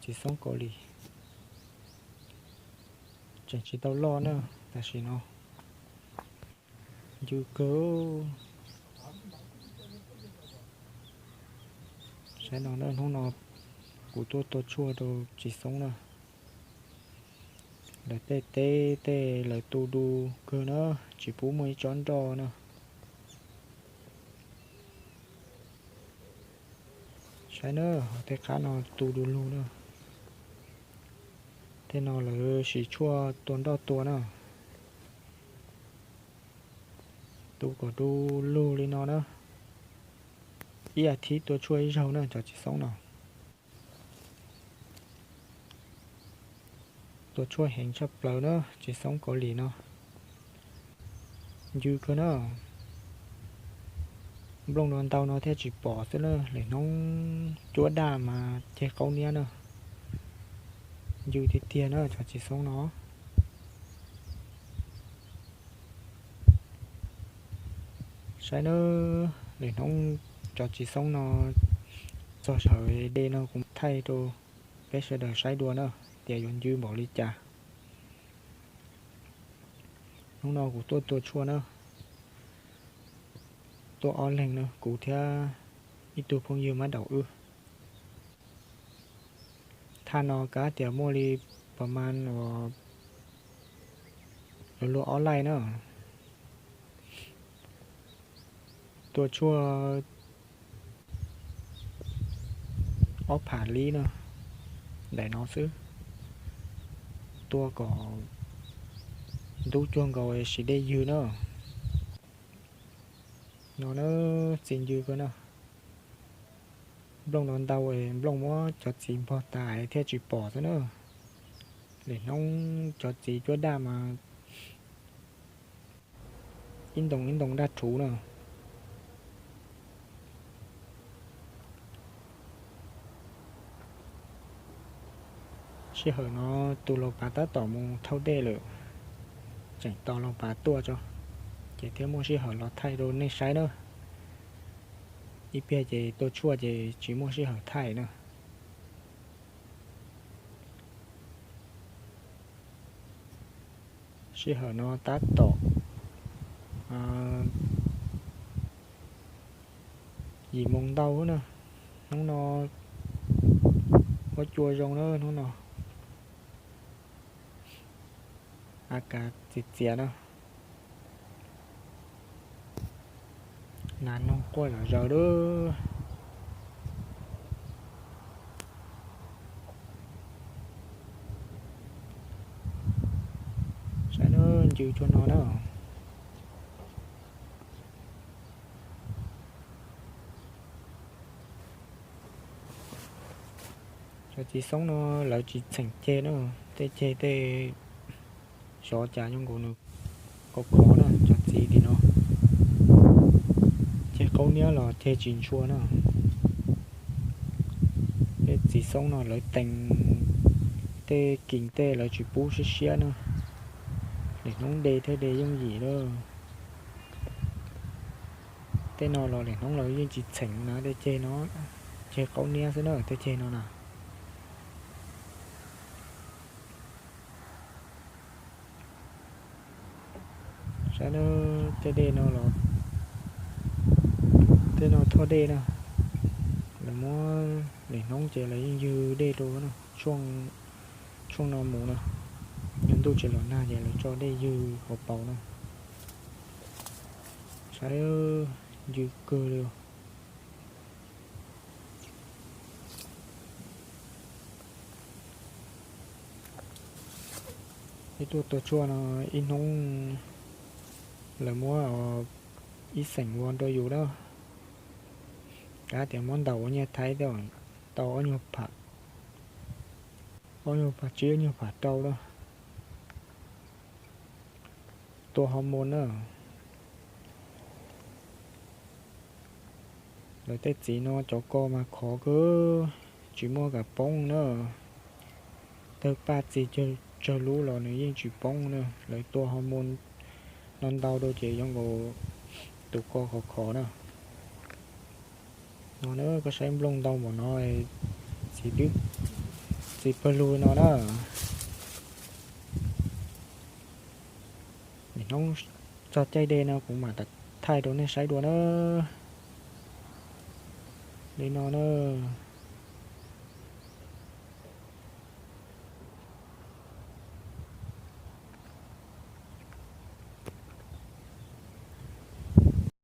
Txiv xoob Kaus Lim tseem tsis tau loj na, tam sim no ncw kawg. Saib no na, hnub no kuv tuaj tua tshuaj rau txiv xoob na. Lawv tej teb tej lawv tu du kawg na, tsis pub muaj ib tsob nroj na. Saib na, hauv tej qab no tu du lug na. Tej no lawv siv tshuaj tua nroj tua na. Tu kom du lug li no na. Ib as thiv tua tshuaj ib zaug na cov txiv xoob no. Tua tshuaj heev tshaj plaws na, txiv xoob Kaus Lim no. Ncw kawg na. Nplooj no ntau no thiaj tsis pom xwb na, lwm hnub cuab daj mas ceg qaub niab na. Ncw tiag tiag na cov txiv xoob no. Saib na, lwm hnub cov txiv xoob no txog sij hawm de no kuv thaij rau peb sawv daws saib dua na, tias yuav ncw npaum li cas. Hnub no kuv tuaj tua tshuaj na, tuaj ob leeg na, kuv thiab ib tug phooj ywg mab daum wb. Thaj no kav tias muaj li pas mas uas luag luag ob laij na. Tua tshuaj ob pham li na, daim no xwb. Tua kom ntub cuag nkaus es siv dej ywg na. No na, txiv ncw kawg na. Nplooj no ntau es nplooj muab cov txiv npog tas thiaj tsis pom xwb na. Lwm hnub cov txiv cuab daj mas ib ntoo ib ntoo daj rhuv na. Sij hawm no tus laus pav tab tom mus thauj dej lawm, tseem tos laus pav tuaj tso, ces thiaj muaj sij hawm los thaij rau nej saib na. Ib pliag ces tua tshuaj ces tsis muaj sij hawm thaij na. Sij hawm no tab tom yim moos ntau na, hnub no huab cua zoo na hnub no. A kav txias txias na. Nas noog quaj zom zaws lawm. Saib na, ncw cuag no na. Cov txiv xoob no lawv tsis txheem ceg na, tej ceg tej xyov cas zoo nkaus nws khov khov na, cov txiv tim no ceg qaub niab los ceg tsis ntshua na. Tej txiv xoob no lawv tees tej kis tej lawv tsis pub siab siab na, lwm hnub de thiaj de yooj yim na. Tej no los lwm hnub lawv yeej tsis txheem na, tej ceg no ceg qaub niab xwb na, tej ceg no na. Saib na, tej dej no los, tej no thoj dej na, lawv muab lwm hnub ces lawv yeej ywg dej rau na, tshooj no mus na, yog ntuj tsis los nag ces lawv tso dej ywg hauv paus na. Saib, ncw kawg li. Ib tuaj tua tshuaj no ib hnub lawv muab ib xeem ua rau yus na. Kav tias muab ntaus ua nyiaj Thaib thiab, tau ob nyuag phav, ob nyuag phav tsib ob nyuag phav rau na. Tua hos mus na. Lawv tej txiv no cov ko mas khov kawg, tsis muaj kam poob na. Tawg paj txi tsawg lub los nws yeej tsis poob na. Lawv tua hos mus no ntau rau ces zoo nkaus tus ko khov khov na. No na, koj saib nplooj ntau npaum no, txiv twb Txiv pawg lug no na. Nim hnub txog caij de no kuv mam thaij rau nej saib dua na. Li no na.